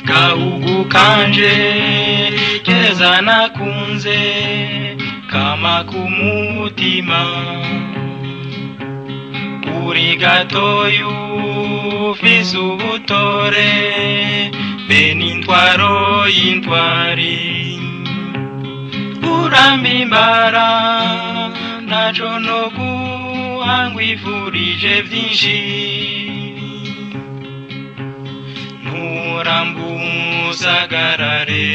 Gahugu kanje keza nakunze kama kumutima uri gatoyu ufise ubutore bene intwaro y'intwari urambimbara ntaco no guhangwifurije vyinshi nturambusagarare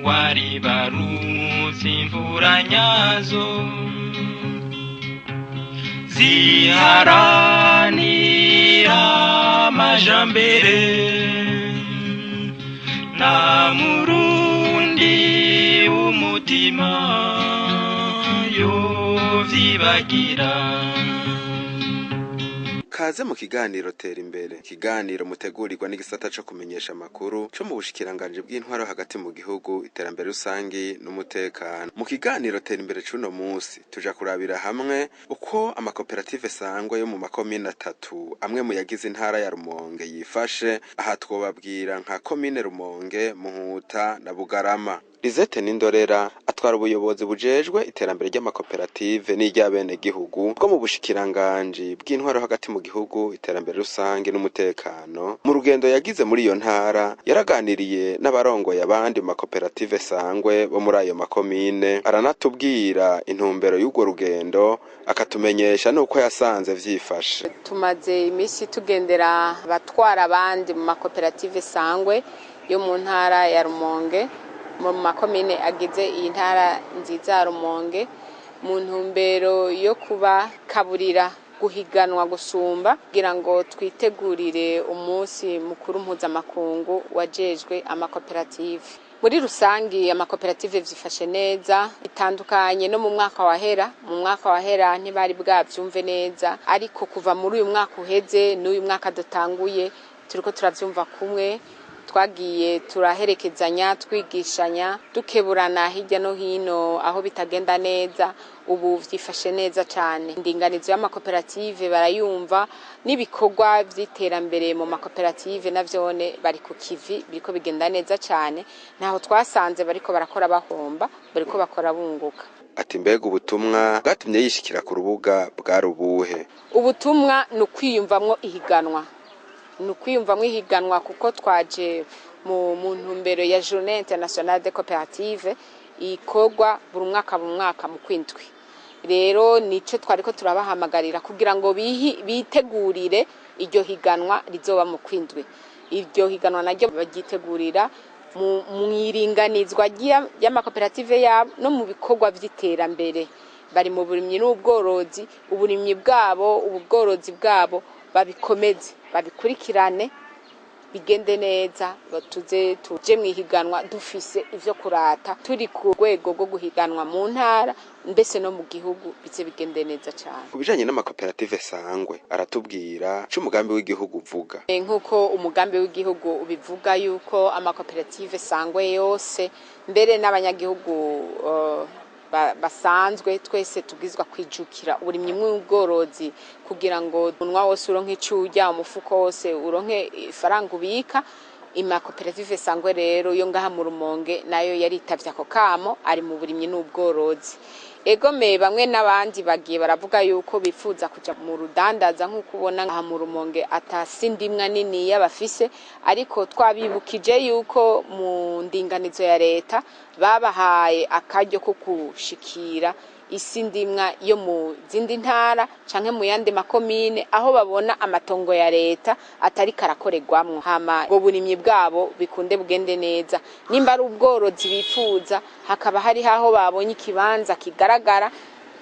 waribarutse imvura nyazo ziharanira amajambere nta murundi w'umutima yovyibagira. Kaze mu kiganiro Tera Imbere, ikiganiro mutegurirwa n'igisata co kumenyesha amakuru co mu bushikiranganji bw'intwaro hagati mu gihugu, iterambere rusangi n'umutekano. Mu kiganiro Tera Imbere c'uno musi tuja kurabira hamwe uko amakoperative sangwa yo mu makomine atatu amwe mu yagize intara ya Rumonge yifashe. Aha twobabwira nka komine Rumonge, Muhuta na Bugarama. Lizette Nindorera atwara ubuyobozi bujejwe iterambere ry'amakoperative n'iry'abenegihugu bwo mu bushikiranganji bw'intwaro hagati mu gihugu, iterambere rusange n'umutekano. Mu rugendo yagize muri iyo ntara yaraganiriye n'abarongoye abandi mu makoperative sangwe bo muri ayo makomine, aranatubwira intumbero y'urwo rugendo, akatumenyesha n'uko yasanze vyifashe. Tumaze iminsi tugendera abatwara abandi mu makoperative sangwe yo mu ntara ya Rumonge, mu makomine agize iyi ntara nziza ya Rumonge, mu ntumbero yo kubakaburira guhiganwa gusumba kugira ngo twitegurire umunsi mukuru mpuzamakungu wajejwe amakoperative. Muri rusangi amakoperative vyifashe neza, bitandukanye no mu mwaka wahera. Mu mwaka wahera ntibari bwavyumve neza, ariko kuva muri uyu mwaka uheze n'uyu mwaka dutanguye turiko turavyumva kumwe. Twagiye turaherekezanya, twigishanya, dukeburana hirya no hino aho bitagenda neza. Ubu vyifashe neza cane. Indinganizo y'amakoperative barayumva, n'ibikorwa vy'iterambere mu makoperative navyone bari ku kivi, biriko bigenda neza cane. Ntaho twasanze bariko barakora bahomba, bariko bakora bunguka. Ati mbega ubutumwa bwatumye yishikira ku rubuga bwari ubuhe? Ubutumwa ni ukwiyumvamwo ihiganwa, ni ukwiyumvamwo ihiganwa kuko twaje mu ntumbero ya Journée Internationale de Coopérative ikorwa buri mwaka mu mwaka mu kwindwi. Rero nico twariko turabahamagarira kugira ngo bitegurire iryo higanwa rizoba mu kwindwi. Iryo higanwa naryo baryitegurira mu iringanizwa ry'amakoperative yabo no mu bikorwa vy'iterambere. Bari mu burimyi n'ubworozi, uburimyi bwabo, ubworozi bwabo babikomeze, babikurikirane, bigende neza, tuze tuje mw'ihiganwa dufise ivyo kurata, turi ku rwego rwo guhiganwa mu ntara mbese no mu gihugu, bize bigende neza cane. Ku bijanye n'amakoperative sangwe aratubwira ico umugambi w'igihugu uvuga. Nk'uko umugambi w'igihugu ubivuga yuko amakoperative sangwe yose mbere n'abanyagihugu basanzwe twese tubwizwa kwijukira uburimyi n'ubworozi kugira ngo umunwa wose uronke ico urya, umufuko wose uronke ifaranga ubika. Amakoperative sangwe rero yo ngaha mu Rumonge nayo yaritavye ako kamo, ari mu burimyi n'ubworozi. Egome bamwe n'abandi bagiye baravuga yuko bifuza kuja mu rudandaza, nk'uko ubona aha mu Rumonge atasi ndimwa niniya bafise, ariko twabibukije yuko mu ndinganizo ya leta babahaye akaryo ko gushikira isi ndimwa yo mu zindi ntara canke mu yandi makomine aho babona amatongo ya leta atari karakorerwamwo, hama ubwo burimyi bwabo bikunde bugende neza. Nimba ari ubworozi bifuza, hakaba hari aho babonye ikibanza kigaragara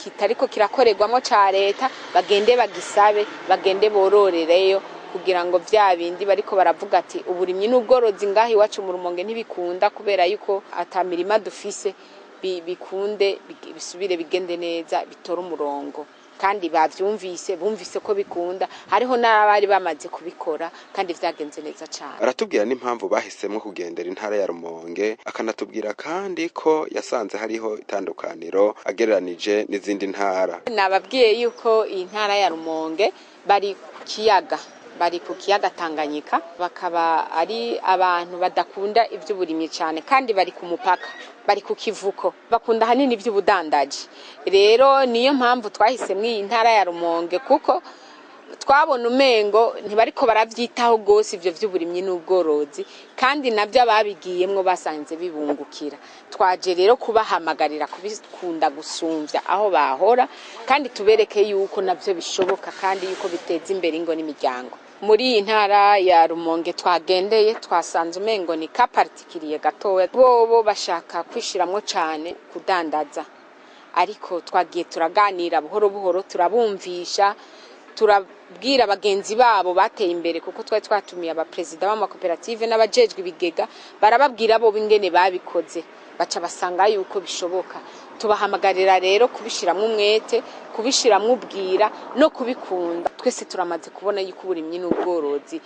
kitariko kirakorerwamo ca leta, bagende bagisabe, bagende bororereyo, kugira ngo vya bindi bariko baravuga ati uburimyi n'ubworozi ngaha iwacu mu Rumonge ntibikunda kubera yuko ata mirima dufise, bikunde bisubire bigende neza, bitore umurongo. Kandi bavyumvise, bumvise ko bikunda, hariho n'abari bamaze kubikora kandi vyagenze neza cane. Aratubwira n'impamvu bahisemwo kugendera intara ya Rumonge, akanatubwira kandi ko yasanze hariho itandukaniro agereranije n'izindi ntara. Nababwiye yuko iyi ntara ya Rumonge bari ku kiyaga, bari ku kiyaga Tanganyika, bakaba ari abantu badakunda ivy'uburimyi cane, kandi bari ku mupaka, bari ku kivuko, bakunda hanini ivy'ubudandaji. Rero niyo mpamvu twahisemwo iyi ntara ya Rumonge, kuko twabona umengo ntibariko baravyitaho gose ivyo vy'uburimyi n'ubworozi, kandi navyo ababigiyemwo basanze bibungukira. Twaje rero kubahamagarira kubikunda gusumvya aho bahora, kandi tubereke yuko navyo bishoboka, kandi yuko biteza imbere ingo n'imiryango. Muri iyi ntara ya Rumonge twagendeye, twasanze umengo ni ka particulier gatoya, bobo bashaka kwishiramwo cane kudandaza, ariko twagiye turaganira buhoro buhoro, turabumvisha, turabwira bagenzi babo bateye imbere, kuko twari twatumiye abaperezida b'amakoperative n'abajejwe ibigega, barababwira bo ingene babikoze, baca basanga yuko bishoboka. Tubahamagarira rero kubishiramwo umwete, kubishiramwo ubwira no kubikunda. Twese turamaze kubona yuko uburimyi n'ubworozi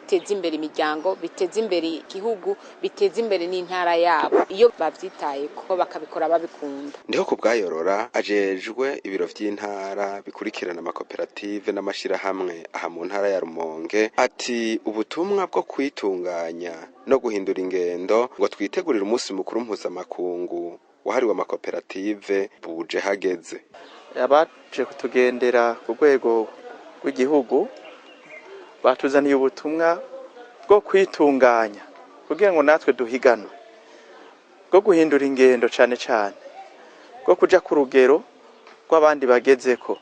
biteza imbere imiryango, biteza imbere igihugu, biteza imbere n'intara yabo, iyo bavyitaye ko bakabikora babikunda. Ndiho kubwayorora ajejwe ibiro vy'intara bikurikirana amakoperative n'amashirahamwe aha mu ntara ya Rumonge, ati ubutumwa bwo kwitunganya no guhindura ingendo ngo twitegurire umunsi mukuru mpuzamakungu wahariwe amakoperative buje hageze. Abaje kutugendera ku rwego rw'igihugu batuzaniye ubutumwa bwo kwitunganya kugira ngo natwe duhiganwe, bwo guhindura ingendo cane cane, bwo kuja ku rugero rw'abandi bagezeko,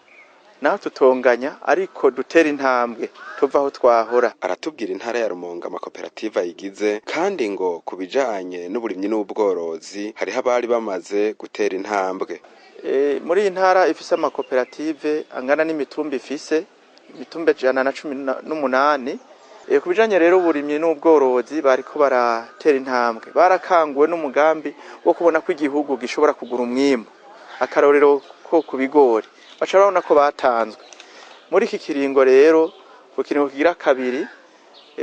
naho tutonganya ariko dutera intambwe tuva aho twahora. Aratubwira intara ya Rumonge amakoperative ayigize, kandi ngo ku bijanye n'uburimyi n'ubworozi hariho abari bamaze gutera intambwe. Muri iyi ntara ifise amakoperative angana n'imitumba ifise imitumba 118. Ku bijanye rero uburimyi n'ubworozi bariko baratera intambwe, barakanguwe n'umugambi wo kubona ko igihugu gishobora kugura umwimbu, akarorero ko ku bigori baca babona ko batanzwe. Muri iki kiringo rero, ku kiringo kigira kabiri,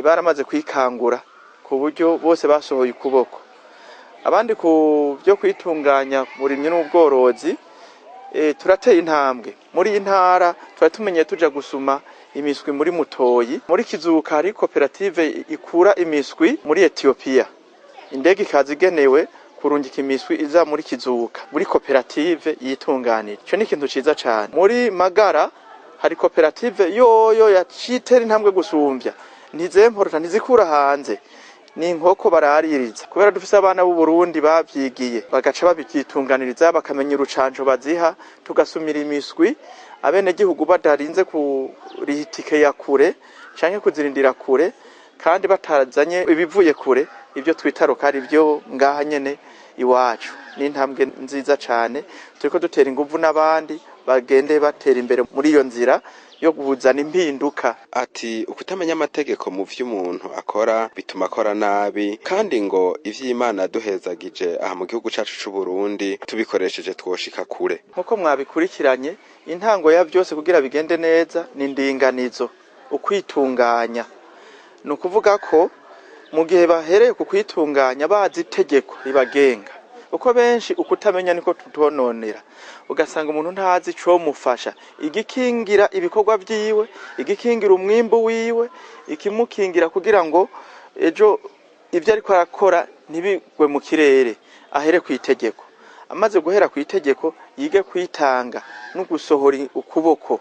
baramaze kwikangura ku buryo bose basohoye ukuboko. Abandi ku byo kwitunganya uburimyi n'ubworozi, turateye intambwe. Muri iyi ntara twari tumenye tuja gusuma imiswi muri Mutoyi, muri Kizuka hari koperative ikura imiswi muri Ethiopia, indege ikaza igenewe kurungika imiswi iza muri Kizuka muri koperative yitunganije. Ico ni ikintu ciza cane. Muri Magara hari koperative yoyo yacitera intambwe gusumvya, ntizemporota ntizikura hanze, ni inkoko baraririza, kubera dufise abana b'u Burundi bavyigiye bagaca babyitunganiriza, bakamenya urucanco baziha, tugasumira imiswi abenegihugu badarinze kuriha itike ya kure canke kuzirindira kure, kandi batazanye ibivuye kure, ibyo twita rokari byo ngaha nyene iwacu. Ni intambwe nziza cane, turiko dutera inguvu n'abandi bagende batera imbere muri iyo nzira yo kuzana impinduka. Ati ukutamenya amategeko mu vy'umuntu akora bituma akora nabi, kandi ngo ivy'Imana duhezagije aha mu gihugu cacu c'u Burundi tubikoresheje twoshika kure. Nkuko mwabikurikiranye, intango ya byose kugira bigende neza ni indinganizo, ukwitunganya. Ni ukuvuga ko mu gihe bahereye ku kwitunganya bazi itegeko ribagenga, uko benshi ukutamenya niko tutononera, ugasanga umuntu ntazi ico mufasha, igikingira ibikorwa vyiwe, igikingira umwimbu wiwe, ikimukingira kugira ngo ejo ivyo ariko arakora ntibigwe mu kirere, ahere ku itegeko. Amaze guhera ku itegeko yige kwitanga no gusohora ukuboko,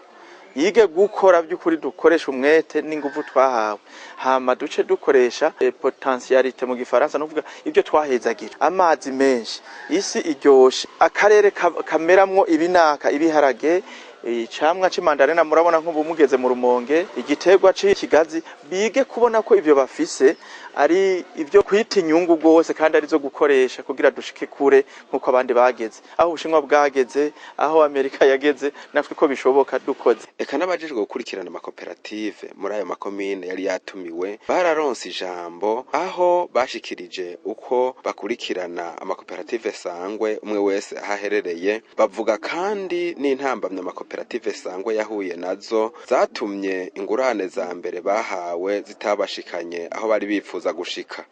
yige gukora by'ukuri, dukoresha umwete n'inguvu twahawe, hama duce dukoresha potentialité mu gifaransa, no kuvuga ibyo twahezagira, amazi menshi, isi iryoshe, akarere kameramwo ibinaka, ibiharage, Icamwa c'imandarena murabona nk'ubu mugeze mu Rumonge, igiterwa c'ikigazi, bige kubona ko ivyo bafise ari ivyo kwita inyungu rwose kandi ari zo gukoresha kugira dushike kure nk'uko abandi bageze, aho Ubushinwa bwageze, aho Amerika yageze, natwe ko bishoboka dukoze. Eka n'abajejwe gukurikirana amakoperative muri ayo makomine yari yatumiwe bararonse ijambo, aho bashikirije uko bakurikirana amakoperative Sangwe umwe wese aho aherereye. Bavuga kandi n'intambamyi amakoperative Sangwe yahuye nazo zatumye ingurane za mbere bahawe zitabashikanye aho bari bifuza gushika.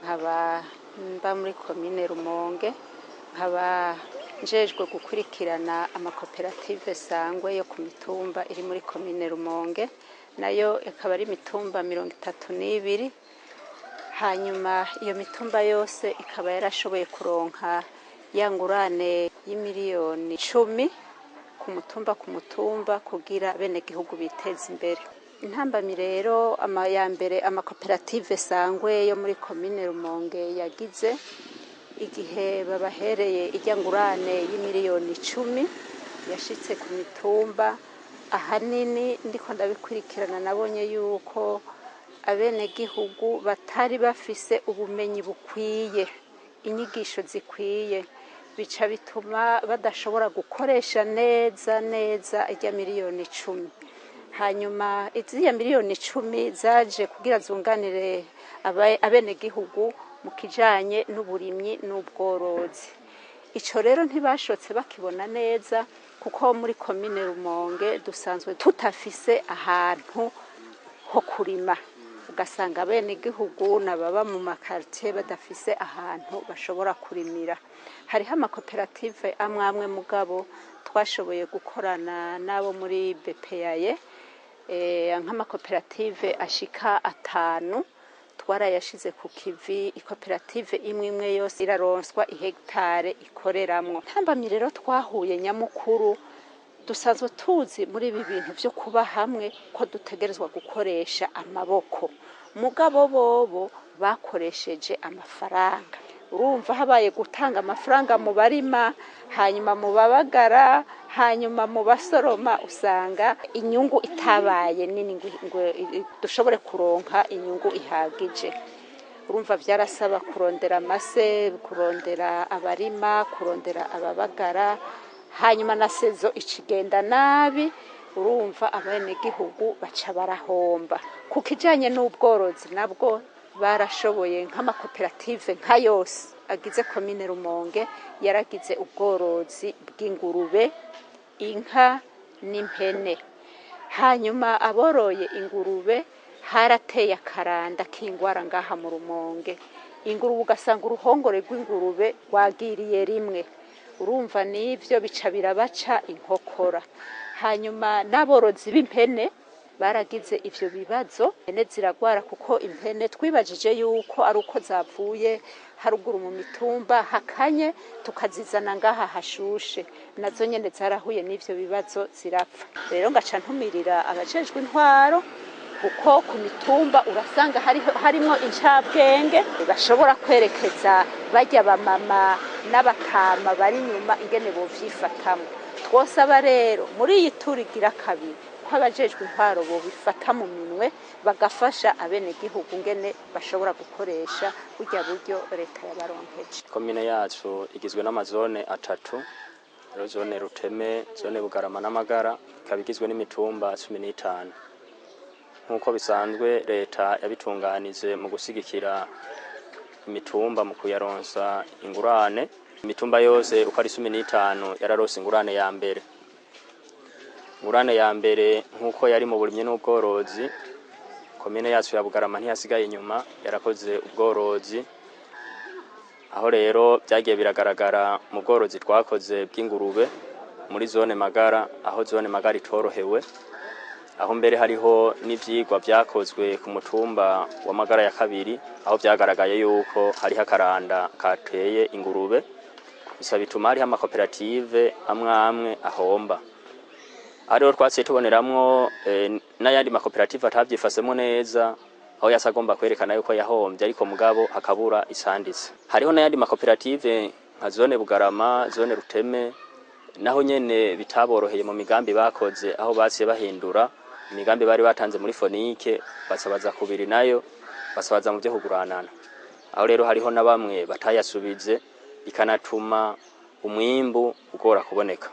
Nkaba mba muri komine Rumonge, nkaba njejwe gukurikirana amakoperative Sangwe yo ku mitumba iri muri komine Rumonge, nayo ikaba ari imitumba 32. Hanyuma iyo mitumba yose ikaba yarashoboye kuronka ya ngurane y'imiliyoni 10 ku mutumba ku mutumba kugira bene gihugu biteze imbere. Intambamyi rero ama ya mbere amakoperative Sangwe yo muri komine Rumonge yagize igihe babahereye ijya ngurane y'imiliyoni 10 yashitse ku mitumba, ahanini ndiko ndabikurikirana nabonye yuko abenegihugu batari bafise ubumenyi bukwiye, inyigisho zikwiye, bica bituma badashobora gukoresha neza neza ijya miliyoni 10. Hanyuma iziriya miliyoni 10 zaje kugira zunganire abenegihugu mu kijanye n'uburimyi n'ubworozi. Ico rero ntibashotse bakibona neza, kuko muri komine Rumonge dusanzwe tutafise ahantu ho kurima, ugasanga abenegihugu n'ababa mu makartier badafise ahantu bashobora kurimira. Hariho amakoperative amwe amwe mugabo twashoboye gukorana n'abo muri BPAye, nk'amakoperative ashika atanu twarayashize ku kivi. Ikoperative imwe imwe yose iraronswa ihegitare ikoreramwo. Ntambamyi rero twahuye nyamukuru, dusanzwe tuzi muri ibi bintu vyo kuba hamwe ko dutegerezwa gukoresha amaboko, mugabo bobo bakoresheje amafaranga. Urumva habaye gutanga amafaranga mu barima, hanyuma mu babagara, hanyuma mu basoroma, usanga inyungu itabaye nini ngo dushobore kuronka inyungu ihagije. Urumva vyarasaba kurondera amase, kurondera abarima, kurondera ababagara, hanyuma na saison icigenda nabi, urumva abenegihugu baca barahomba. Ku kijanye n'ubworozi nabwo barashoboye, nk'amakoperative nka yose agize komine Rumonge yaragize ubworozi bw'ingurube, inka n'impene. Hanyuma aboroye ingurube harateye akaranda k'ingwara ngaha mu Rumonge, ingurube ugasanga uruhongore rw'ingurube rwagiriye rimwe. Urumva n'ivyo bica birabaca inkokora. Hanyuma n'aborozi b'impene baragize ivyo bibazo, impene ziragwara, kuko impene twibajije yuko ari uko zavuye haruguru mu mitumba hakanye tukazizana ngaha hashushe, nazo nyene zarahuye n'ivyo bibazo zirapfa. Rero ngaca ntumirira abajejwe intwaro, kuko ku mitumba urasanga harimwo incabwenge bashobora kwerekeza barya bamama n'abatama bari inyuma ingene bovyifatamwo. Twosaba rero muri iyi turi igira kabiri ko abajejwe intwaro bobifata mu minwe, bagafasha abenegihugu ngene bashobora gukoresha burya buryo leta yabaronkeje. Komine yacu igizwe n'amazone atatu rero: zone Ruteme, zone Bugarama n'Amagara, ikaba igizwe n'imitumba 15. Nk'uko bisanzwe leta yabitunganije mu gusigikira imitumba mu kuyaronsa ingurane, imitumba yose uko ari 15 yararose ingurane ya mbere. Ingurane ya mbere nk'uko yari mu burimyi n'ubworozi, komine yacu ya Bugarama ntiyasigaye inyuma, yarakoze ubworozi. Aho rero byagiye biragaragara mu bworozi twakoze bw'ingurube muri zone Magara, aho zone Magara itorohewe, aho mbere hariho n'ivyigwa vyakozwe ku mutumba wa Magara ya kabiri, aho vyagaragaye yuko hariho akaranda kateye ingurube, gusa bituma hariho amakoperative amwe amwe ahomba. Ariho twaciye tuboneramwo n'ayandi makoperative atavyifasemo neza, aho yasa agomba kwerekana yuko yahombye, ariko mugabo hakabura isanditse. Hariho n'ayandi makoperative nka zone Bugarama, zone Ruteme. Naho nyene bitaboroheye mu migambi bakoze, aho basiye bahindura imigambi bari batanze muri FONIC, basabaza kubiri nayo basabaza mu byo kuguranana. Aho rero hariho na bamwe batayasubize, bikanatuma umwimbu ugora kuboneka.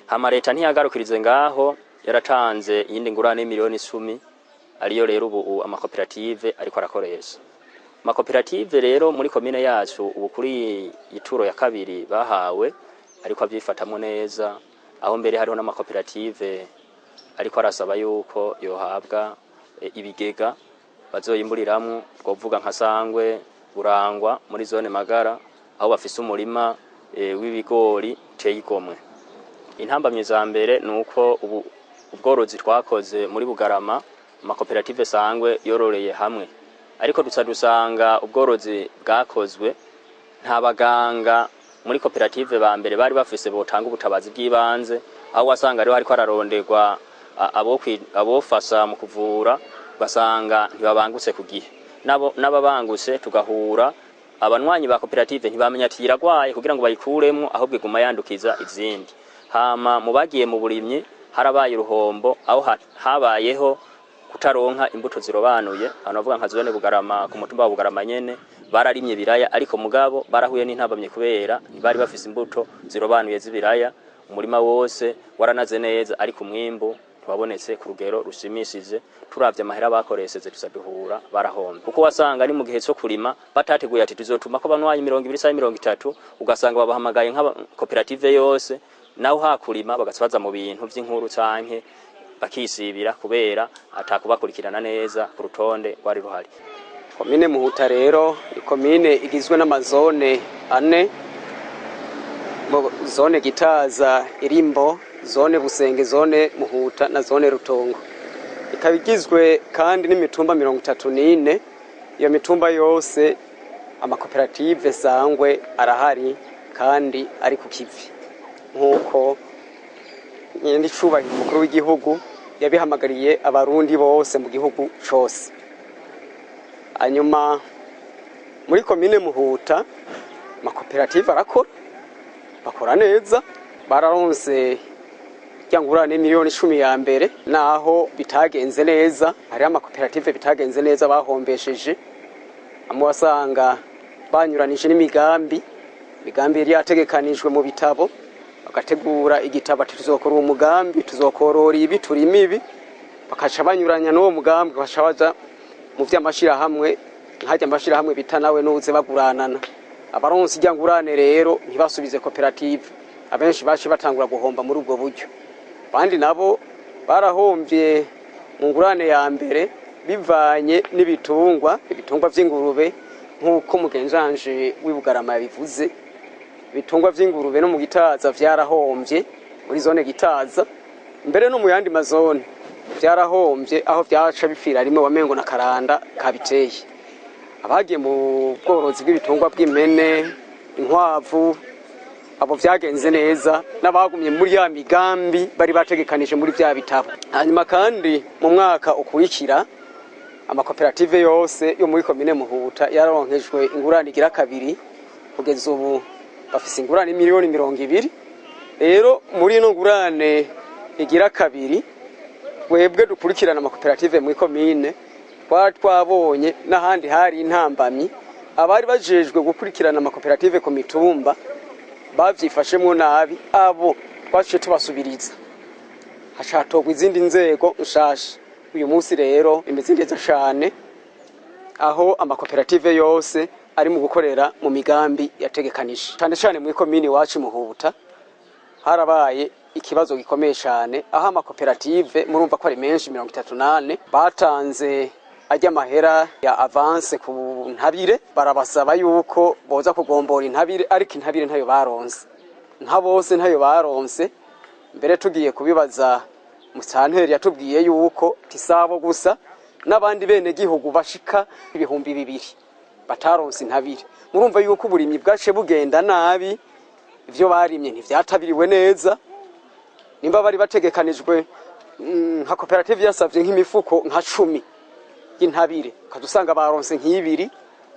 Hama leta ntiyagarukirize ngaho, yaratanze iyindi ngurane y'imiliyoni 10, ariyo rero ubu amakoperative ariko arakoresha. Amakoperative rero muri komine yacu ubu kuri ituro ya kabiri bahawe ariko avyifatamwo neza, aho mbere hariho n'amakoperative ariko arasaba yuko yohabwa ibigega bazoyimburiramwo. Twovuga nka Sangwe Burangwa muri zone Magara, aho bafise umurima w'ibigori uteye igomwe. Intambamyi za mbere ni uko ubu ubworozi twakoze muri Bugarama, amakoperative Sangwe yororeye hamwe, ariko dusa dusanga ubworozi bwakozwe nta baganga muri koperative ba mbere bari bafise botanga ubutabazi bw'ibanze, aho wasanga rero hariko hararonderwa abofasha mu kuvura, ugasanga ntibabangutse ku gihe. N'ababangutse tugahura abanywanyi ba koperative ntibamenya ati iragwaye kugira ngo bayikuremwo, ahubwo iguma yandukiza izindi. Hama mu bagiye mu burimyi harabaye uruhombo, aho habayeho kutaronka imbuto zirobanuye. Abantu bavuga nka zone Bugarama, ku mutumba wa Bugarama nyene bararimye biraya, ariko mugabo barahuye n'intabamye kubera ntibari bafise imbuto zirobanuye z'ibiraya. Umurima wose waranaze neza, ariko umwimbu ntiwabonetse ku rugero rushimishije. Turavye amahera bakoresheje, tuza duhura barahomba, kuko wasanga ari mu gihe cyo kurima batateguye ati tuzotuma ko banywanyi 20 canke 30, ugasanga babahamagaye nka koperative yose, naho hakurima bagaca baza mu bintu vy'inkuru canke bakisibira kubera atakubakurikirana neza ku rutonde rwari ruhari. Komine Muhuta rero ni komine igizwe n'amazone ane: zone Gitaza, Irimbo, zone Busenge, zone Muhuta na zone Rutongo. Ikaba igizwe kandi n'imitumba 34. Iyo mitumba yose amakoperative Sangwe arahari kandi ari ku kivi, nk'uko nyene icubahiro umukuru w'igihugu yabihamagariye abarundi bose mu gihugu cose. Hanyuma muri komine Muhuta amakoperative arakora, bakora neza, bararonse ngurane miliyoni 10 ya mbere, naho bitagenze neza. Hariho amakoperative bitagenze neza, bahombesheje amwe, wasanga banyuranije n'imigambi. Imigambi yari yategekanijwe mu bitabo, bagategura igitabo ati tuzokora uwo mugambi, tuzokorora ibi, turima ibi, bakaca banyuranya n'uwo mugambi, bakaca baja mu vy'amashirahamwe, nkajya amashirahamwe bita nawe nuze baguranana. Abaronse irya ngurane rero ntibasubize koperative, abenshi baci batangura guhomba muri ubwo buryo. Abandi nabo barahomvye mu ngurane ya mbere bivanye n'ibitungwa, ibitungwa vy'ingurube, nk'uko mugenzanje w'i Bugarama yabivuze. Ibitungwa vy'ingurube no mu Gitaza vyarahomvye, muri zone Gitaza, mbere no mu yandi mazone vyarahomvye, aho vyaca bipfira rimwe wamengo na karanda kabiteye. Abagiye mu bworozi bw'ibitungwa bw'impene, inkwavu, abo vyagenze neza, n'abagumye muri ya migambi bari bategekanije muri vya bitabo. Hanyuma kandi mu mwaka ukurikira amakoperative yose yo muri komine Muhuta yararonkejwe ingurane igira kabiri. Kugeza ubu bafise ingurane miliyoni 20. Rero muri ino ngurane igira kabiri, twebwe dukurikirana amakoperative muri komine twari twabonye n'ahandi hari intambamyi. Abari bajejwe gukurikirana amakoperative ku mitumba bavyifashemwo nabi, abo twaciye tubasubiriza, hacatorwa izindi nzego nshasha. Uyu munsi rero imeze neza cane, aho amakoperative yose ari mu gukorera mu migambi yategekanije. Cane cane muri komini iwacu Muhuta harabaye ikibazo gikomeye cane, aho amakoperative murumva ko ari menshi, 34, batanze ajya amahera ya avance ku ntabire, barabasaba yuko boza kugombora intabire, ariko intabire ntayo baronse, nka bose ntayo baronse. Mbere tugiye kubibaza musanteri, yatubwiye yuko tisabo gusa, n'abandi bene gihugu bashika 2000 bataronse intabire. Murumva yuko uburimyi bwace bugenda nabi, ivyo barimye ntivyatabiriwe neza. Nimba bari bategekanijwe nka koperative yasavye nk'imifuko nka 10 y'intabire, ukaza usanga baronse nk'ibiri,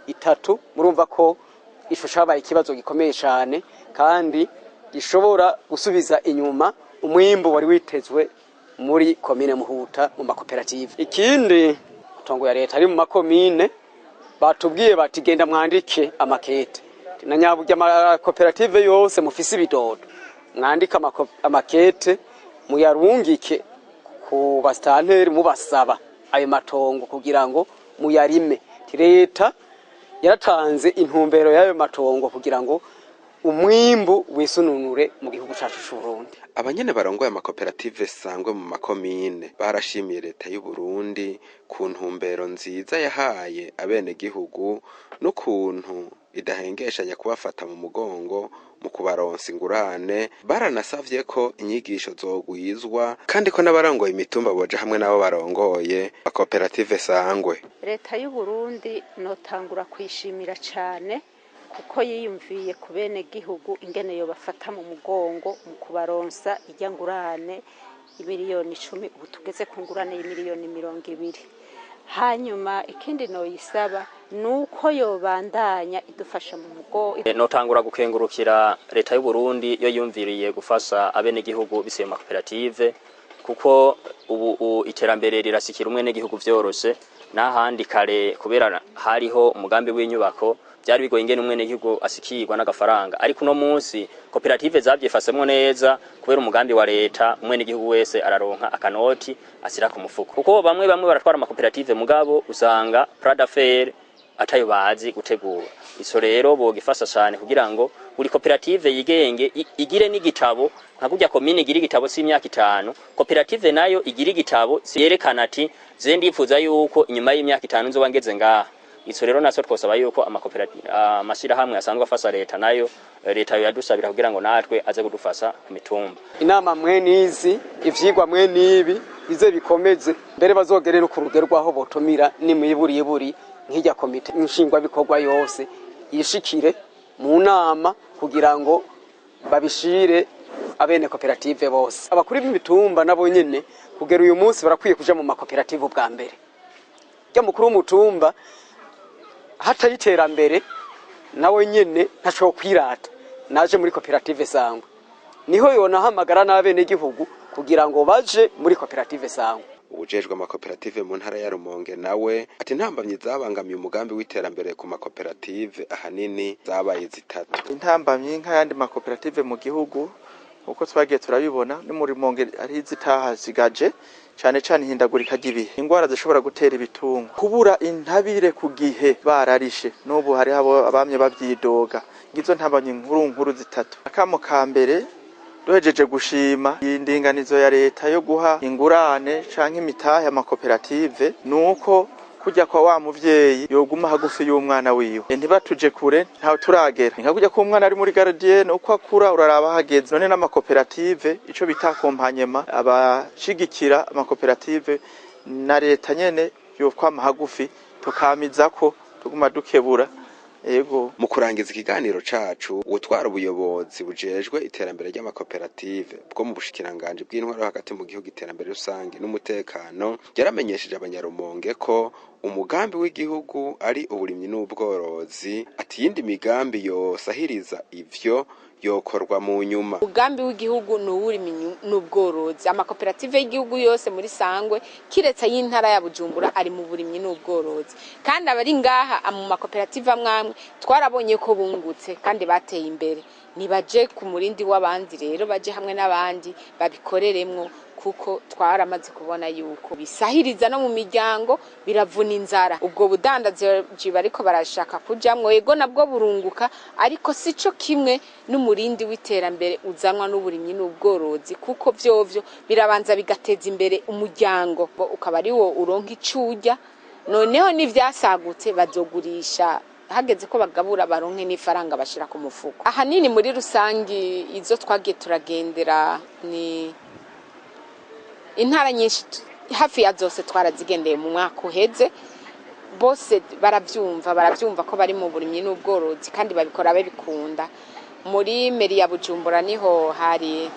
itatu, murumva ko ico cabaye ikibazo gikomeye cane. Kandi gishobora gusubiza inyuma umwimbu wari witezwe muri komine Muhuta mu makoperative. Ikindi, itongo ya leta ari mu makomine, batubwiye bati genda mwandike amakete na nyaburya amakoperative yose mufise ibidodo, mwandike amakete muyarungike ku basitanteri mubasaba ayo matongo kugira ngo muyarime. Leta yaratanze intumbero y'ayo matongo kugira ngo umwimbu wisununure mu gihugu cacu c'Uburundi. Abanyene barongoye amakoperative sangwe mu makomine barashimiye leta y'u Burundi ku ntumbero nziza yahaye abenegihugu n'ukuntu idahengeshanya kubafata mu mugongo mu kubaronsa ingurane. Baranasavye ko inyigisho zogwizwa kandi ko n'abarongoye imitumba boja hamwe n'abo barongoye amakoperative sangwe. Leta y'u Burundi notangura kwishimira cyane kuko yiyumviye ku bene gihugu ingene yobafata mu mugongo mu kubaronsa ijya ngurane 10 miliyoni, ubu tugeze ku ngurane y'20 miliyoni. Hanyuma ikindi noyisaba ni uko yobandanya idufasha mu mugongo. Notangura gukengurukira leta y'u Burundi yo yumviriye gufasha abenegihugu biciye mu makoperative, kuko ubu iterambere rirasikira umwenegihugu vyoroshe. N'ahandi kare kubera hariho umugambi w'inyubako byari bigoye ingene umwenegihugu asikirwa n'agafaranga, ariko uno munsi koperative zavyifasemwo neza kubera umugambi wa leta, umwenegihugu wese araronka akanoti asira ku mufuko, kuko bamwe bamwe baratwara amakoperative mugabo usanga plan d'affaires atayo bazi gutegura. Ico rero bogifasha cane kugira ngo buri koperative yigenge, igire n'igitabo nka kurya komine igira igitabo c'imyaka 5, koperative nayo igira igitabo yerekana ati je ndifuza yuko inyuma y'imyaka 5 nzoba ngeze ngaha. Ico rero naco twosaba yuko amakoperative, amashirahamwe asanzwe afasha leta, nayo leta yo yadusabira kugira ngo natwe aze kudufasha ku mitumba. Inama mwe nizi, ivyigwa mwe nibi bize bikomeze, mbere bazogere no ku rugero rwaho botumira nimwiburiburi nk'irya komite nshingwabikorwa yose yishikire mu nama kugira ngo babishire abene koperative bose. Abakuru b'imitumba nabo nyene kugera uyu munsi barakwiye kuja mu makoperative ubwa mbere. Rya mukuru w'umutumba hatari iterambere nawe nyene ntashobora kwirata. Naje muri koperative sangwe niho yonahamagara n'abenegihugu kugira ngo baje muri koperative sangwe. Uwujejwe amakoperative mu ntara ya Rumonge nawe ati intambamyi zabangamiye umugambi w'iterambere ku makoperative ahanini zabaye zitatu. Intambamyi nk'ayandi makoperative mu gihugu, uko twagiye turabibona no muri Rumonge ari zitahasigaje, cane cane ihindagurika ry'ibihe, ingwara zishobora gutera ibitungwa, kubura intabire ku gihe bararishe. N'ubu hariho abo abamye babyidoga. Ngizo ntambamyi nkuru nkuru zitatu. Akamo ka mbere, duhejeje gushima indinganizo ya leta yo guha ingurane canke imitahe amakoperative, nuko kujya kwa wa muvyeyi yoguma hagufi y'umwana wiwe, ntibatuje kure, ntawe turagera. Nka kujya ko umwana ari muri gardienne, uko akura uraraba hageze. None n'amakoperative, ico bita accompagnement, abashigikira amakoperative na leta nyene yokwama hagufi, tukamizako tuguma dukebura. Ego. Mu kurangiza ikiganiro cacu, utwara ubuyobozi bujejwe iterambere ry'amakoperative bwo mu bushikiranganji bw'intwaro hagati mu gihugu, iterambere rusange n'umutekano, yaramenyesheje abanyarumonge ko umugambi w'igihugu ari uburimyi n'ubworozi, ati iyindi migambi yosahiriza ivyo yokorwa mu nyuma. Umugambi w'igihugu ni uw'uburimyi n'ubworozi. Amakoperative y'igihugu yose muri sangwe kiretse y'intara ya Bujumbura ari mu burimyi n'ubworozi, kandi abari ngaha mu makoperative amwamwe twarabonye ko bungutse kandi bateye imbere. Nibaje ku murindi w'abandi rero, baje hamwe n'abandi babikoreremwo, kuko twaramaze kubona yuko bisahiriza no mu miryango, biravuna inzara. Ubwo budandaji bariko barashaka kujamwo, yego nabwo burunguka, ariko sico kimwe n'umurindi w'iterambere uzanwa n'uburimyi n'ubworozi, kuko vyovyo birabanza bigateza imbere umuryango, ukaba ari wo uronka icurya. Noneho n'ivyasagutse bazogurisha, hageze ko bagabura baronke n'ifaranga bashira ku mufuko. Ahanini muri rusangi izo twagiye turagendera ni intara nyinshi, hafi ya zose twarazigendeye mu mwaka uheze. Bose baravyumva ko bari mu burimyi n'ubworozi kandi babikora babikunda. Muri mairie ya Bujumbura niho hari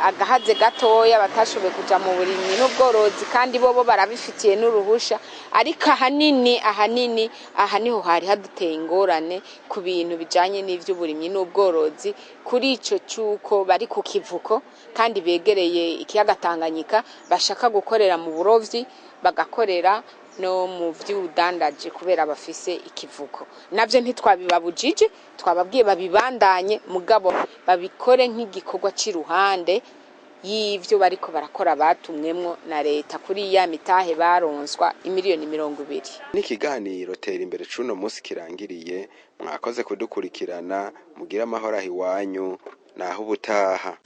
Agahaze gatoya batashoboye kuja mu burimyi n'ubworozi, kandi bobo barabifitiye n'uruhusha. Ariko ahanini ahanini aha niho hari haduteye ingorane ku bintu bijanye n'ivy'uburimyi n'ubworozi, kuri ico c'uko bari ku kivuko kandi begereye ikiyaga Tanganyika, bashaka gukorera mu burovyi, bagakorera no mu vy'ubudandaji kubera bafise ikivuko. Navyo ntitwabibabujije, twababwiye babibandanye, mugabo babikore nk'igikorwa c'iruhande y'ivyo bariko barakora batumwemwo na leta kuri ya mitahe baronswa imiliyoni 20. N'ikiganiro Tera Imbere c'uno munsi kirangiriye. Mwakoze kudukurikirana, mugire amahoro aho iwanyu, naho ubutaha.